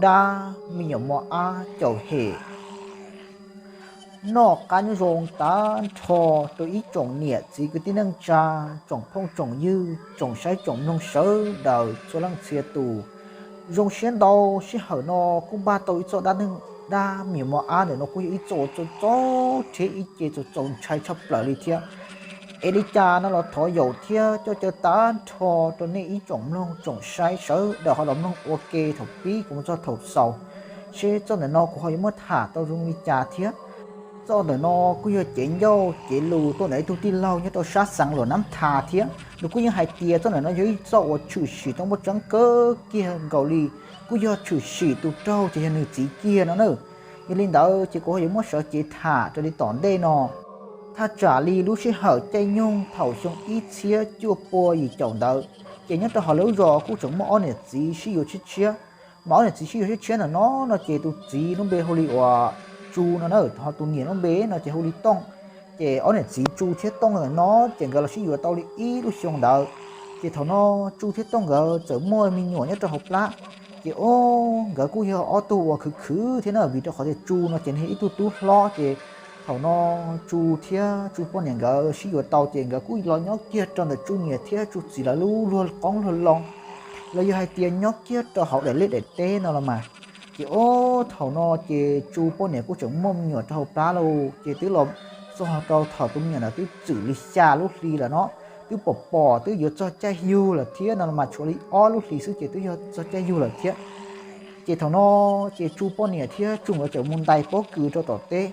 Dab me nyuam mos ab caum hem. Noj qab nyob zoo tag nrho rau ib tsoom niam txiv kwv tij neej tsa, tsoom phooj tsoom ywg, tsoom saib tsoom mloog sawv daws txhua leej txhia tus. Zoo siab ntau, sij hawm no kuj npaj tau ib txoj dab neeg, dab me nyuam mos ab ntawm no kuj yog ib txoj uas txaus txaus rhiab ib ce txaus txaus ntshai tshaj plaws li thiab. Es li cas no los thov yaum thiab coj caw tag nrho rau nej ib tsoom mloog tsoom saib sawv daws ho los mloog ua ke thaum pib kuv mus txog thaum xaus, seb txoj ntawm no kuv ho yuav muab tham tau zoo li cas thiab. Txoj ntawm no kuj yog cev ncauj cev lus tuaj ntawm ib tug tij laug nyob rau sab xeev Luam Nab Tha thiab. Nws kuj yeej hais tias txoj ntawm no yog ib txoj uas tshwm sim tau muaj tseeb kawg kiag nkaus li, kuj yog tshwm sim tus raug ces yog nws txiv kiag no na. Yog li ntawd ces kuv ho yuav muab sawv cev tham raws li tom ntej no. Thaj tsam li lub sij hawm caij nyoog thaum xyoo ib txhiab cuaj pua yim caum ntawd, ces nyob rau hauv lawv lub zos kuj tseem muaj ob niam txiv sib yuav tshiab tshiab. Mas ob niam txiv sib yuav tshiab tshiab ntawm no no ces tus txiv lub npe hu li uas Tsu no na, ho tus niam lub npe no ces hu li Tooj. Ces ob niam txiv Tsu thiab Tooj ntawm no ces nkawd los sib yuav tau li ib lub xyoo ntawd. Ces thaum no Tsu thiab Tooj nkawd txawm muaj me nyuam nyob rau hauv plab. Ces o, nkawd kuj yog ob tug uas khwv khwv thiab na, vim rau qhov tias Tsu no ces nws yog ib tug tub hlob ces thaum no Tsu thiab Tsu poj niam nkawd sib yuav tau ces nkawd kuj los nyob kiag rau ntawm Tsu niam thiab Tsu txiv lawv lub luag qoob luag loo, los yog hais tias nyob kiag rau hauv daim liaj daim teb no los mas. Ces o, thaum no ces Tsu poj niam kuj tseem muaj me nyuam rau hauv plab lauj, ces twb los txog rau thaum tus me nyuam ntawd twb txwm li xya lub hli lawm no, twb pom pom twb yuav txog caij yug lawm thiab no los mas, tshuav li ob lub hlis xwb ces twb yog txog caij yug lawm thiab. Ces thaum no ces Tsu poj niam thiab Tsu nkawd txawm mus ntais pob kws rau tom teb.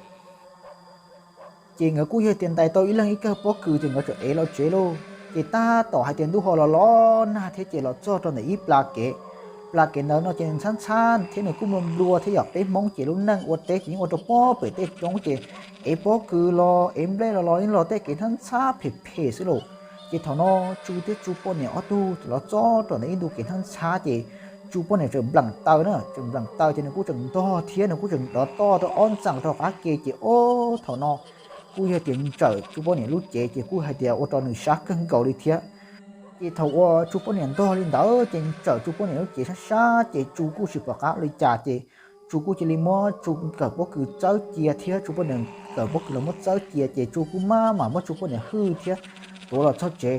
Ces nkawd kuj yog tias ntais tau ib leeg ib kawg pob kws ces nkawd txawm ev los tsev lauj. Ces tab tom hais tias ntuj ho los los nag thiab ces los txog rau ntawm ib pla kev. Pla kev ntawd no ces ntxhab ntxhab thiab nws kuj nplua nplua thiab, yog peb Hmoob ces lub neej ua teb ces yeej ua rau pob pem tej roob ces ev pob kws los ev nplej los los yeej los tej kev ntxhab ntxhab phem phem xwb lauj. Ces thaum no Tsu thiab Tsu poj niam ob tug los txog rau ntawm ib ntu kev ntxhab ntxhab ces Tsu poj niam tseem npleem taw na, tseem npleem taw ces nws kuj tseem ntog thiab nws kuj tseem dov toj rau ob ntxees rau qab ke ces o, thaum no kuj yog tias ntsawm Tsu poj niam lub cev ces kuj hais tias ua rau nws sab kawg nkaus li thiab. Ces thaum uas Tsu poj niam ntog li ntawd ces ntsawm Tsu poj niam lub cev sab sab ces Tsu kuj tsis pom qab li cas ces Tsu kuj cia li muab Tsu kawm pob kws txawb cia thiab Tsu poj niam kawm pob kws los muab txawb cia ces Tsu kuj maj mam muab Tsu poj niam hwj thiab tuav los txog tsev.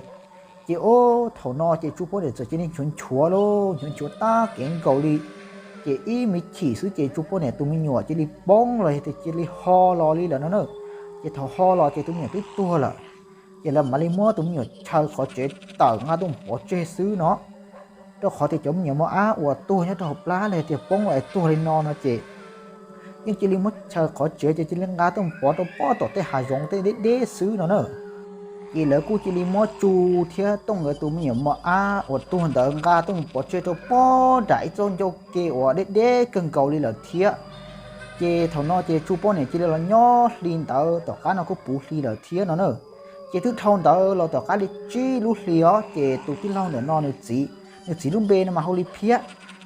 Ces o, thaum no ces Tsu poj niam txawm cia li nchuav nchuav lauj, nchuav nchuav tag kev nkaus li. Ces ib me chim xwb ces Tsu poj niam tus me nyuam cia li poob los yog tias cia li ho los li lawm no na. Ces thaum ho los ces tus me nyuam twb tuag lawm. Ces lawv mam li muab tus me nyuam chaw qhov tsev tawm nqa tuaj mus pov tseg xwb no. Rau qhov tias cov me nyuam mos ab uas tuag nyob rau hauv plab los yog tias poob los es tuag li no no ces yeej cia li muab chaw qhov tsev ces cia li nqa tuaj mus pov rau pob tom tej hav zoov tej deb deb xwb no na. Ces lawv kuj cia li muab Tsu thiab Tooj nkawd tus me nyuam mos ab uas tuag ntawd nqa tuaj mus pov tseg rau pob nram ib txoj ncauj ke uas deb deb kawg nkaus li lawm thiab. Ces thaum no ces Tsu poj niam cia li los nyob hli ntawd tom qab no kuj puv hli lawm thiab no na. Ces twb dhau ntawd los tom qab li tsib lub hli os ces tus tij laug ntawm no nws txiv, nws txiv lub npe no mas hu li Phiab,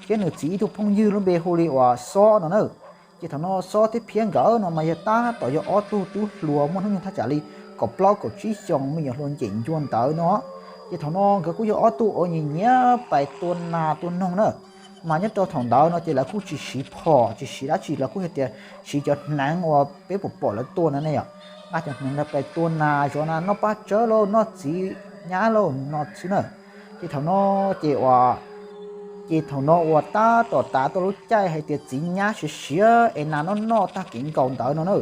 thiab nws txiv ib tug phooj ywg lub npe hu li uas Xob no na. Ces thaum no Xob thiab Phiab nkawd no mas yog tab tom yog ob tug tub hluas muaj hnub nyoog thaj tsam li kaum plaub kaum tsib xyoos me nyuam hluas ncem ncua ntawd no. Ces thaum no nkawd kuj yog ob tug uas nyiam nyiam pais tua nas tua noog na. Mas nyob rau thaum ntawd no ces lawv kuj tsis siv phom tsis siv dab tsi, lawv kuj yog tias siv cov hneev uas peb pom pom lawv tua no ne yom. Nqa cov hneev ntawd pais tua nas zov nas noj paj tsawb lauj noj txiv nyab lauj no xwb na. Ces thaum no ces uas ces thaum no uas tab tom tav tuaj lub caij hais tias txiv nyab siav siav es nas noj noj tag kev nkaus ntawd no na.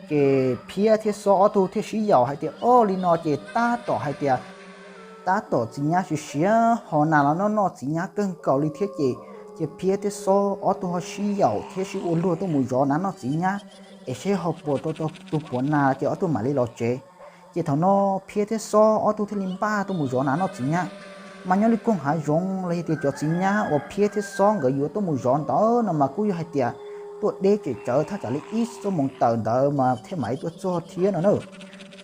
Ces Phiab thiab Xob ob tug thiaj sib yaum hais tias o li no ces tab tom hais tias tab tom txiv nyab siav siav ho nas los noj noj txiv nyab kawg nkaus li thiab ces, ces Phiab thiab Xob ob tug ho sib yaum thiab sib ua luag tuaj mus zov nas noj txiv nyab, es seb ho puas tau tus puav nas ces ob tug mam li los tsev. Ces thaum no Phiab thiab Xob ob tug thiaj li npaj tuaj mus zov nas noj txiv nyab. Mas nyob li koog hav zoov los yog tias cov txiv nyab uas Phiab thiab Xob nkawd yuav tuaj mus zov ntawd no mas kuj yog hais tias tuaj deb tsem tsawv thaj tsam li ib xuab moos tawm ntawd mas thiaj mam li tuaj txog thiab no na.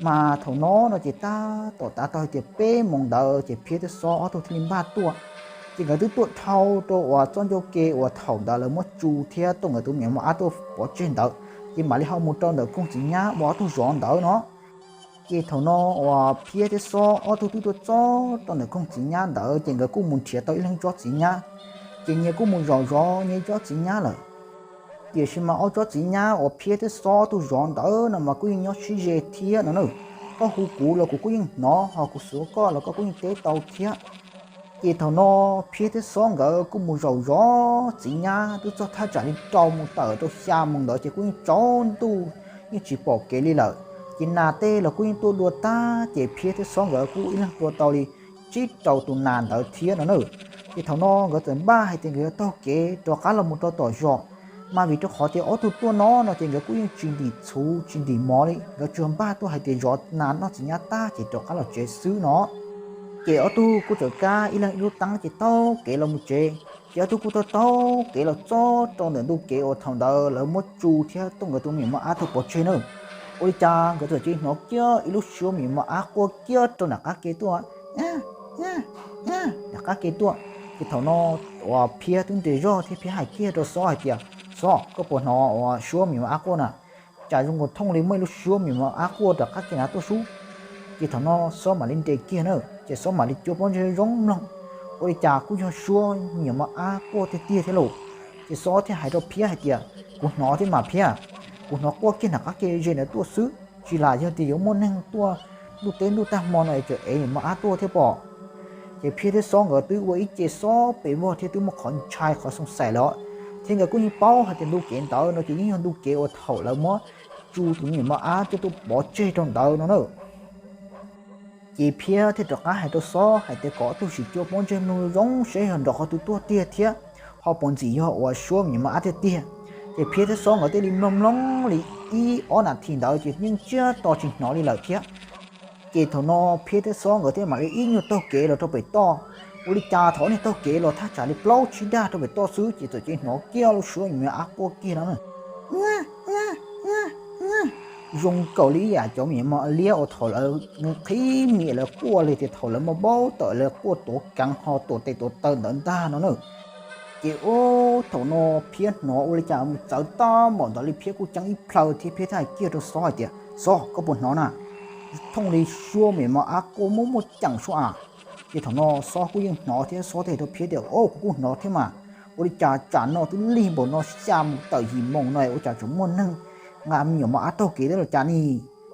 Mas thaum no no ces tab tom tav tau hais tias peb moos ntawd ces Phiab thiab Xob ob tug thiaj li npaj tuaj. Ces nkawd twb tuaj dhau rau uas txoj ncauj ke uas thaum ntawd lawv muab Tsu thiab Tooj nkawd tus me nyuam mos ab tuaj pov tseg ntawd, ces mam li ho mus rau ntawm koog txiv nyab uas ob tug zov ntawd no. Ces thaum no uas Phiab thiab Xob ob tug twb tuaj txog rau ntawm koog txiv nyab ntawd ces nkawd kuj mus nrhiav tau ib leeg tsob txiv nyab. Ces nyias kuj mus zaum zov nyias tsob txiv nyab lawm. Tiam sis mas ob tsob txiv nyab uas Phiab thiab Xob tuaj zov ntawd no mas kuj yeej nyob sib ze thiab no na. Koj hu kuv los kuv kuj yeej hnov, ho kuv xav koj los koj kuj yeej teb tau thiab. Ces thaum no Phiab thiab Xob nkawd kuj mus zaum zov txiv nyab twb txog thaj tsam li rau moos tawm rau xya moos ntawd ces kuj yeej tsaus ntuj yeej tsis pom kev li lawm. Ces nas tej los kuj yeej tuaj dua tag ces Phiab thiab Xob nkawd kuj ib leeg tua tau li tsib rau tus nas ntawd thiab no na. Ces thaum no nkawd txawm npaj hais tias nkawd yuav taug kev rov qab los mus rau tom zos, mas vim rau qhov tias ob tug tuaj no no ces nkawd kuj yeej tsis ntim txhuv tsis ntim mov li, nkawd tsuas npaj tuaj hais tias zov nas noj txiv nyab tag ces rov qab los tsev xwb no. Ces ob tug kuj txawm kav ib leeg ib lub teeb ces taug kev los mus tsev. Ces ob tug kuj taug taug kev los txog rau ntawm ntu kev uas thaum ntawd lawv muab Tsu thiab Tooj nkawd tus me nyuam mos ab tuag pov tseg na. Ua li cas nkawd txawm cia li hnov kiag ib lub suab me nyuam mos ab quaj kiag rau nram qab ke tuaj, nram qab ke tuaj. Ces thaum no uas Phiab twb nres zog thiab Phiab hais kiag rau Xob hais tias, Xob, koj puas hnov uas suab me nyuam mos ab quaj na? Cas zoo nkaus thooj li muaj ib lub suab me nyuam mos ab quaj rau qab ke na tuaj sub. Ces thaum no Xob mam li nres kiag na, ces Xob mam li cuab pob ntseg zoo mloog, ua li cas kuj yog suab me nyuam mos ab quaj tiag tiag thiab lauj. Ces Xob thiaj hais rau Phiab hais tias, Kuv hnov thiab mas Phiab, kuv hnov quaj kiag nram qab ke ze ntawd tuaj xwb, tsis lam yog tias yuav muaj neeg tuaj ntuj teb ntuj tag hmo no es tseem ev me nyuam mos ab tuaj thiab pob. Ces Phiab thiab Xob nkawd twb ua ib ce xob pes vog thiab twb muaj qhov ntshai qhov xoo xais lawm, thiab nkawd kuj yeej paub hais tias ntu kev ntawd no ces yeej yog ntu kev uas thaum lawv muab Tsu tus me nyuam mos ab coj tuaj pov tseg rau ntawd no na. Ces Phiab thiaj rov qab hais rau Xob hais tias kom ob tug sim cuab pob ntseg mloog zoo seb yog nrov qhov twg tuaj tiag thiab ho puas ntxim yog uas suab me nyuam mos ab tiag tiag. Ces Phiab thiab Xob nkawd thiaj li mloog mloog li ib ob nas this ntawd ces yeej tsiab to tsis hnov li lawm thiab. Ces thaum no Phiab thiab Xob nkawd thiaj mam li ib nyuag taug kev los rau pem toj. Ua li cas thaum ob niag taug kev los thaj tsam li plaub tsib dag rau pem toj xwb ces txawm cia li hnov kiag lub suab me nyuam mos ab quaj kiag no na. Zoo nkaus li ib yam cov me nyuam mos liab uas thaum lawv qhib miam lawv quaj li tias thaum lawv muaj npau taws lawv quaj tuav keev ho tuam tes tuav taw ntawd ntag no na. Ces ub thaum no Phiab hnov ua li cas mus txawv tag npaum ntawd li Phiab kuj ceeb ib plhaw thiab Phiab thiaj hais kiag rau Xob hais tias, Xob, koj puas hnov na? Thooj li suab me nyuam mos ab quaj muaj muaj ceem sua a. Ces thaum no Xob kuj yeej hnov thiab Xob thiaj hais rau Phiab tias, Au, kuv kuj hnov thiab mas. Ua li cas tsam no twb lig npaum no xya moos tawm yim moos no ua cas tseem muaj neeg nqa me nyuam mos ab taug kev thiab los cas ne?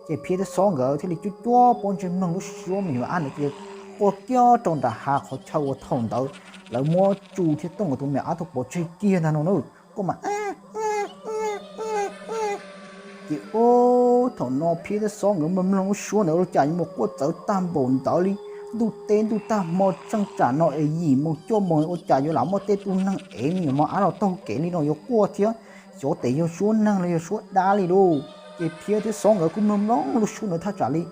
Ces Phiab thiab Xob nkawd thiaj li cuab cuab pob ntseg mloog lub suab me nyuam mos ab ntawd cia li quaj kiag rau nram hav qhov chaw uas thaum ntawd lawv muab Tsu thiab Tooj nkawd tus me nyuam ab tuag pov tseg kiag ntag no na. Quaj mas ces ub thaum no Phiab thiab Xob nkawd mloog mloog lub suab ntawd ua cas yuav mus quaj txawv tag npaum ntawd li. Ntuj teb ntuj tag hmo tsheej tsam no es yim moos cuaj moos ua cas yuav lam muaj tej tug neeg ev me nyuam mos ab los taug kev li no yuav quaj thiab xyov tes yog suab neeg los yog suab dab li lauj. Ces Phiab thiab Xob nkawd kuj mloog mloog lub suab ntawd thaj tsam li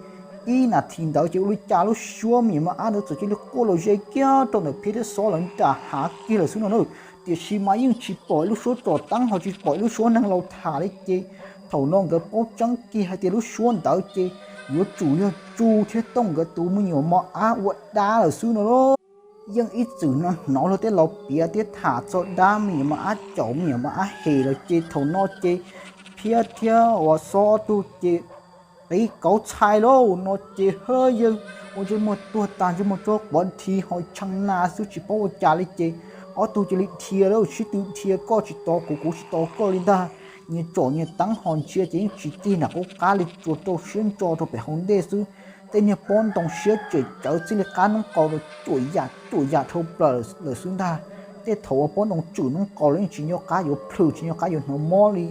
ib nas this ntawd ces ua li cas lub suab me nyuam mos ab ntawd txawm cia li quaj los ze kiag rau ntawm Phiab thiab Xob lawv nram hav kiag lawm xwb no na. Tiam sis mas yeej tsis pom ib lub suab tsom teeb ho tsis pom ib lub suab neeg los tham li ces thaum no nkawd paub tseeb kiag hais tias lub suab ntawd ces yuav tsum yog Tsu thiab Tooj nkawd tus me nyuam mos ab ua dab lawm xwb no lauj. Yeej ib txwm no hnov luag tej laus piav thiab tham txog dab me nyuam mos ab caum me nyuam mos ab hem lawm ces thaum no ces Phiab thiab uas Xob ob tug ces qiv kauv txhais lauj no ces hawb yawg ua ntsej muag tuag tas ntsej muag tsob quav dhi ho tshee na xwb tsis paub ua cas li ces ob tug cia li dhia lawm sib tw dhia koj tsis tos kuv kuv tsis tos koj li ntag. Nyias tsom nyias teeb ho ntsia ces yeej tsis tig nram qub qab li tsuas rau siab ntso rau pem hauv ntej xwb. Tej niag pob ntoo siab tsem tsawv txij li qab noob qau rau cuam yam cuam yam dhau plaws lawm xwb ntag. Tej thaum uas pob ntoo tswm noob qau los yeej tsis nco qab yuav plhws tsis nco qab yuav hnov mob li.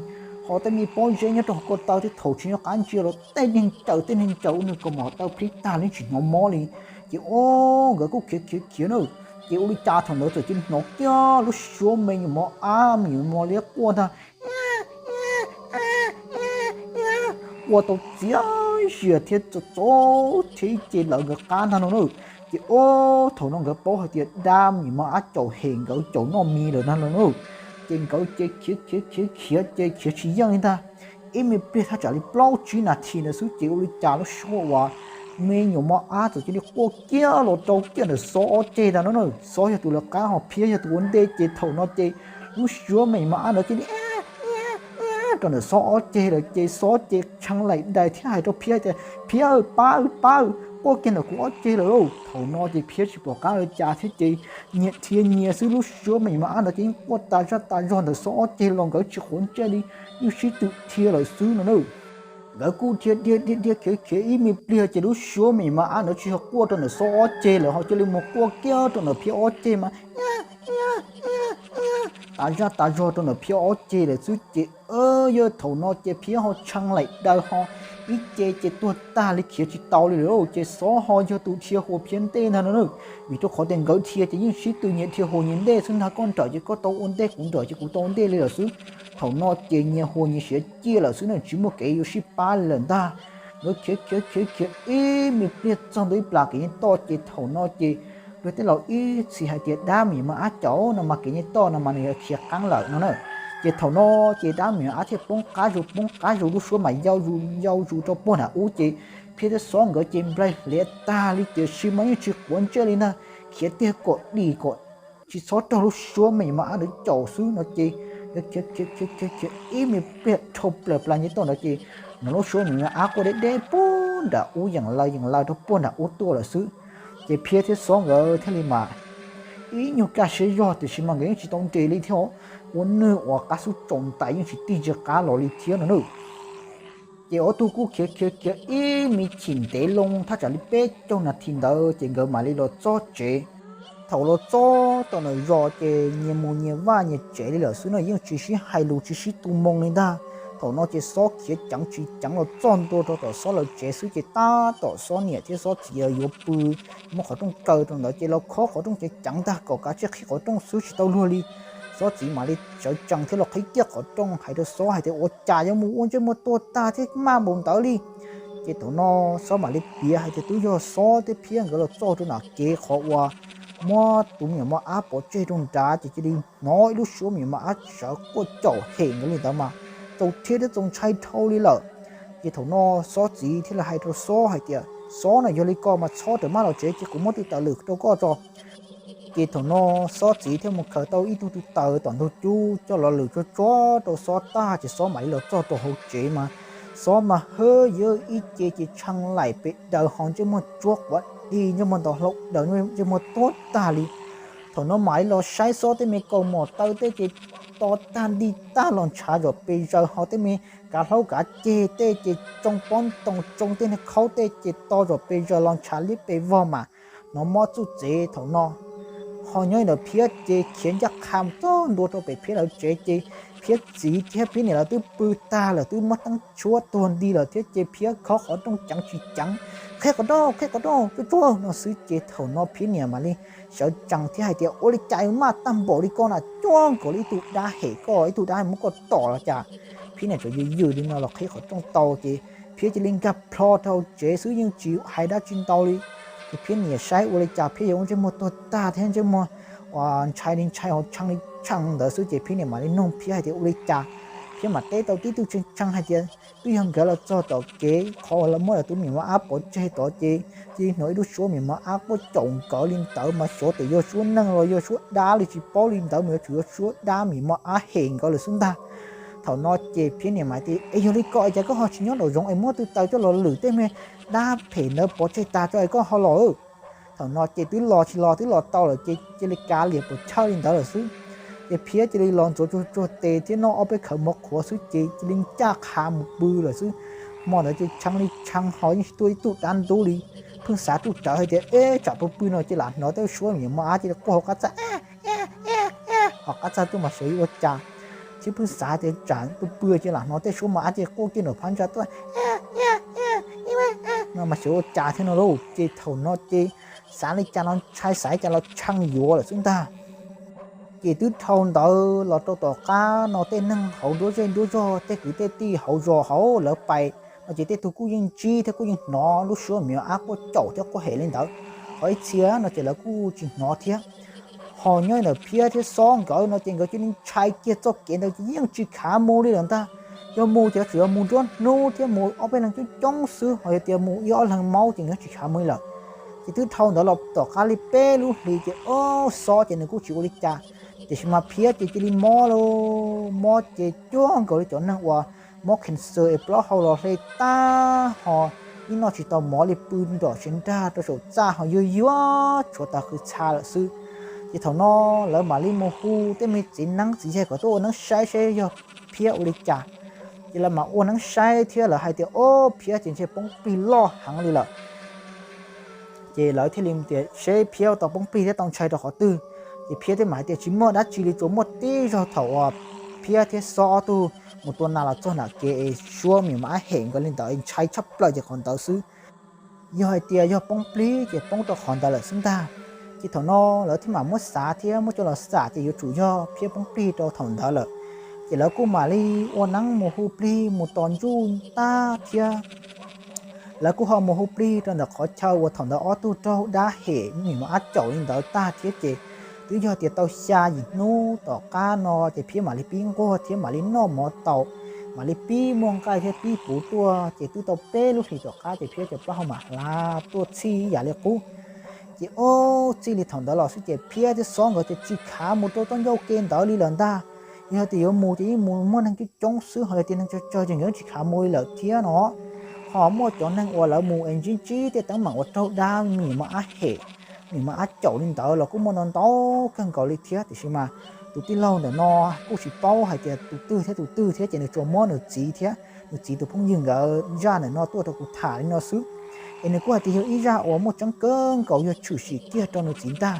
Ho tej me pob zeb nyob rau hauv ko taw tej thaum tsis nco qab ntsia los tej niag ncaws tej niag ncaws ua nws kaus mom taw plhib tag los yeej tsis hnov mob li. Ces ub nkawd kuj khiav khiav khiav na. Ces ua li cas thaum ntawd txawm cia li hnov kiag lub suab me nyuam mos ab me nyuam mos liab quaj ntag. Ua tau txias zias thiab txaus txaus thiab ib ce lawv nkawd qab ntag no na. Ces ub thaum no nkawd paub hais tias dab me nyuam mos ab caum hem nkawd caum noj mis lawm ntag no na. Ces nkawd ces khiav khiav khiav khiav ces khiav tsis yeej li ntag. Ib me pliag thaj tsam li plaub tsib nas this ntawd xwb ces ua li cas lub suab uas me nyuam mos ab txawm cia li quaj kiag los rau kiag ntawm Xob ob ceg ntag no na. Xob yog tus lawv qab ho Phiab yog tus ua ntej ces thaum no ces lub suab me nyuam mos ab ntawd cia li rau ntawm Xob ob ceg lawm ces Xob ces tshee laim dais thiab hais rau Phiab tias, Phiab aw, pab aw, pab aw, quaj kiag ntawm kuv ob ceg lawm lauj. Thaum no ces Phiab tsis pom qab ua cas thiab ces nyias dhia nyias xwb, lub suab me nyuam mos ab ntawd ces yeej quaj tas zaj tas zog ntawm Xob ob ceg los nkawd tsis quav ntsej li, yeej sib tw dhia lawm xwb no na. Nkawd kuj dhia dhia dhia dhia khiav khiav ib me pliag ces lub suab me nyuam mos ab ntawd tsis yog quaj rau ntawm Xob ob ceg lawm, ho cia li mus quaj kiag rau ntawm Phiab ob ceg mas tas zaj tas zog rau ntawm Phiab ob ceg lawm xwb ces, yog thaum no ces Phiab ho tshee laim daws ho ib ce ces tuag tag li, khiav tsis tau li lawm ces Xob ho yog tus dhia hua Phiab ntej ntag no na. Vim rau qhov tias nkawd dhia ces yeej sib tw nyias dhia hua nyias ntej xwb ntag, koj nrawm ces koj tau ua ntej, kuv nrawm ces kuv tau ua ntej li lawm xwb. Thaum no ces nyias hua nyias siav ciaj lawm xwb na, tsis muaj kev yuav sib pab li lawm ntag. Nkawd khiav khiav khiav khiav ib me pliag txog ntua ib plas kev nyob toj ces thaum no ces luag tej laus ib txhis hais tias dab me nyuam mos ab caum no mas kev nyob toj no mas nws yuav khiav qeeb lawm no na. Ces thaum no ces dab me nyuam mos ab thiaj poob qab zus poob qab zus, lub suab mas yau zus yau zus rau puag nram ub ces Phiab thiab Xob nkawd ces nplaig hliav tag li tiam sis mas yeej tsis quav ntsej li ntag, khiav tiag kom dim kom tsis txhob raug lub suab me nyuam mos ab ntawd caum xwb no ces khiav khiav khiav khiav ib me pliag dhau plaws plas nyob toj ntawd ces hnov lub suab me nyuam mos ab quaj deb deb puag nram ub yeem laws yeem laws rau puag nram ub tuaj lawm xwb. Ces Phiab thiab Xob nkawd thiaj li mas ib nyuag kaj siab zog tiam sis mas nkawd yeej tsis tau nres li thiab, ua nwj ua qab xub tsaus ntais yeej tsis tig ntsia qab los li thiab no na. Ces ob tug kuj khiav khiav khiav ib me chim ntev loo thaj tsam li peb caug nas this ntawd ces nkawd mam li los txog tsev. Thaum los txog tom ntawm zos ces nyias mus nyias vaj nyias tsev li lawm xwb no, yeej tsis sib hais lus tsis sib tu moo li ntag. Thaum no ces Xob khiav ceev tsis ceev los txog ntua rau tom Xob lawv tsev xwb ces tab tom Xob niam thiab Xob txiv yuav pw, muab qhov rooj kaw rau ntawd ces los khob qhov rooj ceev ceev ntag kom kav tsij qhib qhov rooj xwb tsis tau luag li. Xob txiv mam li sawv tsees thiab los qhib kiag qhov rooj hais rau Xob hais tias ua cas yuav mus ua ntsej muag tuag tag thiab maj npaum ntawd li. Ces thaum no Xob mam li piav hais tias twb yog Xob thiab Phiab nkawd los txog rau nram kev qhov uas muab tus me nyuam mos ab pov tseg rau nrad ces cia li hnov ib lub suab me nyuam mos ab sawv quaj caum hem nkawd li ntawd mas txaus rhiab thiab txaus ntshai dhau li lawm. Ces thaum no Xob txiv thiaj li hais rau Xob hais tias Xob na, yog li ko mas txhob rawm maj los tsev ces kuv muab tw taws lwm rau koj tso. Ces thaum no Xob txiv thiaj mus khaws tau ib tug tw taws tom ntug cub coj los lwm tsuag tsuag rau Xob tag ces Xob mam li los txog rau hauv tsev mas Xob mas hwb yawg ib ce ces tshee laim pes daws ho ntsej muag tsuab quav dig, ntsej muag nto hlau daws, ntsej muag tuag tag li. Thaum no mam li los saib Xob tej me kaus mom taw tej ces to tag dig tag los ntshav zom pes zaws ho tej me kav hlaub kav ceg tej ces tsoo pob ntoo tsoo tej niag khaub tej ces to zom pes zaws los ntshav liab pes vog mas hnov mob txuj txev thaum no. Ho nyob ntawm Phiab ces khiav ncaj qha txog ntua rau pem Phiab lawv tsev ces Phiab txiv thiab Phiab niam lawv twb pw tag lawm, twb muab teeb tshuab tuag nti lawm thiab ces Phiab khob qhov rooj ceev tsis ceev, qhib qhov rooj, qhib qhov rooj tsuag tsuag no xwb ces thaum no Phiab niam mam li sawv tsees thiab hais tias ua li cas yuav maj tag npaum li ko na, cuag nkaus li ib tug dab hem koj, ib tug dab muab koj tom los cas. Phiab niam tseem yws yws li no los qhib qhov rooj tau ces Phiab cia li nkag plho rau tsev xwb yeej tsis hais dab tsi ntau li. Ces Phiab niam saib ua li cas Phiab yuav ua ntsej muag tuag tag thiab ntsej muag uas ntshai li ntshai ho tshee li tshee ntawd xwb ces Phiab niam mam li nug Phiab hais tias ua li cas. Phiab mam teb tau tib tug tshee tshee hais tias twb yog nkawd los txog tom kev qhov uas lawv muab lawv tus me nyuam mos ab pov tseg tod ces cia li hnov ib lub suab me nyuam mos ab quaj caum nkawd li ntawd mas xyov tias yog suab neeg los yog suab dab li tsis paub li ntawd mas yuav tsum yog suab dab me nyuam mos ab hem nkawd lawm xwb ntag. Thaum no ces Phiab niam mam tias es yog li ko es cas koj ho tsis nyob nraum zoov es muab tw taws coj los lwm tej me dab phem ntawd pov tseg tag tso es koj ho los. Thaum no ces twb los tsis los twb los tau lawm ces cia li kav liam puas chawj li ntawd lawm xwb. Ces Phiab cia li los ntxuav tsuag tsuag tes thiab noj ob peb khawv mov qhuav xwb ces cia li ncaj qha mus pw lawm xwb. Hmo ntawd ces tshee li tshee ho yeej tsis tuaj ib tug dab ntub li. Pheej xav ruj rawv hais tias eb tsam pw pw no ces lam hnov tej suab me nyuam mos ab cia li quaj hauv qab txaj, hauv qab txaj tuaj mas xyov yuav ua cas. Thiab pheej xav tias tsam pw pw ces lam hnov tej suab mos ab cia li quaj kiag nram phab ntsa tuaj no mas xyov ua cas thiab no lauj. Ces thaum no ces xav li cas los ntshai, xav li cas los tshee yuav lawm xwb ntag. Ces twb dhau ntawd los rau tom qab no tej neeg hauv nruab zej nruab zog, tej kwv tej tij hauv zos hauv lawv pais no ces tej tug kuj yeej ntsib thiab kuj yeej hnov lub suab me nyuam ab quaj caum thiab quaj hem li ntawd. Ho ib txhia no ces lawv kuj tsis hnov thiab. Ho nyob ntawm Phiab thiab Xob nkawd no ces nkawd cia li ntshai kiag txoj kev ntawd ces yeej tsis khav mus li lawm ntag. Yog mus ces tsuas yog mus nruab hnub thiab mus ob peb leeg coob coob xwb, ho yog tias mus ib ob leeg maub ces nkawd tsis khav mus li lawm. Ces twb dhau ntawd los tom qab li peb lub hlis ces ob Xob ces nws kuj tsis ua li cas, tiam sis mas Phiab ces cia li mob lauj, mob ces cuag nkaus li cov neeg uas mob cancer es plaub hau los hle tag ho ib noj tsis tau mov li pw nrom tsev nrag rau saum txaj ho yuag yuag tshuav taws qhwv txha lawm xwb. Ces thaum no lawv mam li mus hu tej me txiv neeb txiv yaig kom tuaj ua neeb saib seb yog Phiab ua li cas. Ces lawv mam ua neeb saib thiab lawv hais tias, o, Phiab ces ntshe poob plig loj heev li lawm. Ces lawv thiaj li tias seb Phiab tau poob plig thiab tau ntshai rau qhov twg. Ces Phiab thiaj mam hais tias tsis muaj dab tsi li, tsuas muaj tib zaug thaum uas Phiab thiab Xob ob tug mus tua nas los txog nram kev es suab me nyuam mos ab hem nkawd li ntawd ntshai tshaj plaws ces qhov ntawd xwb. Yog hais tias yog poob plig ces poob rau qhov ntawd lawm xwb ntag. Ces thaum no lawv thiaj mam muab xav thiab muab coj los xam tias yuav tsum yog Phiab poob plig rau thaum ntawd lawm. Ces lawv kuj mam li ua neeb mus hu plig mus tos ntsuj tag thiab lawv kuj ho mus hu plig rau ntawm qhov chaw uas thaum ntawd ob tug raug dab hem me nyuam mos ab caum li ntawd tag thiab ces twb yog tias tau xya yim hnub tom qab no ces Phiab mam li pib nquag thiab mam li noj mov tau, mam li pib muaj nqaij thiab pib puv tuaj. Ces twb tau peb lub hlis tom qab ces Phiab cov plaub hau mam hlav tuaj txhij ib yam li qub. Ces ob txij li thaum ntawd los xwb ces Phiab thiab Xob nkawd ces tsis khav mus rau txoj ncauj ke ntawd li lawm ntag. Yog tias yuav mus ces yeej mus muaj neeg coob coob xwb, ho yog tias neeg tsawg tsawg ces nkawd tsis khav mus li lawm thiab no. Ho muaj cov neeg uas lawv mus es ntsib ntsib tej teeb meem uas raug dab me nyuam mos ab hem, me nyuam mos ab caum li ntawd los kuj muaj ntau ntau kawg nkaus li thiab. Tiam sis mas tus tij laug ntawm no kuj tsis paub hais tias tus twg thiab tus twg thiab ces nws tsuas muab nws txiv thiab nws txiv tus phooj ywg nkawd zaj ntawm no tuaj rau kuv tham li no xwb. Es nws kuj hais tias yog ib zaj uas muaj tseeb kawg nkaus, yog tshwm sim kiag rau nws txiv ntag.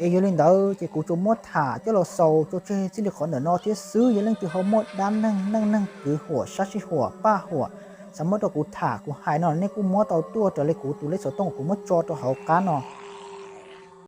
Es yog li ntawd ces kuv tsuas muab tham coj los xaus tso tseg txij li qhov ntawm no thiab xwb. Yog leej twg ho muaj dab neeg neej neeg kwv huam sab sij huam paj huam xav muab rau kuv tham kuv hais no nej kuj muab tau tuaj raws li kuv tus lej xov tooj kuv muab tso rau hauv qab no.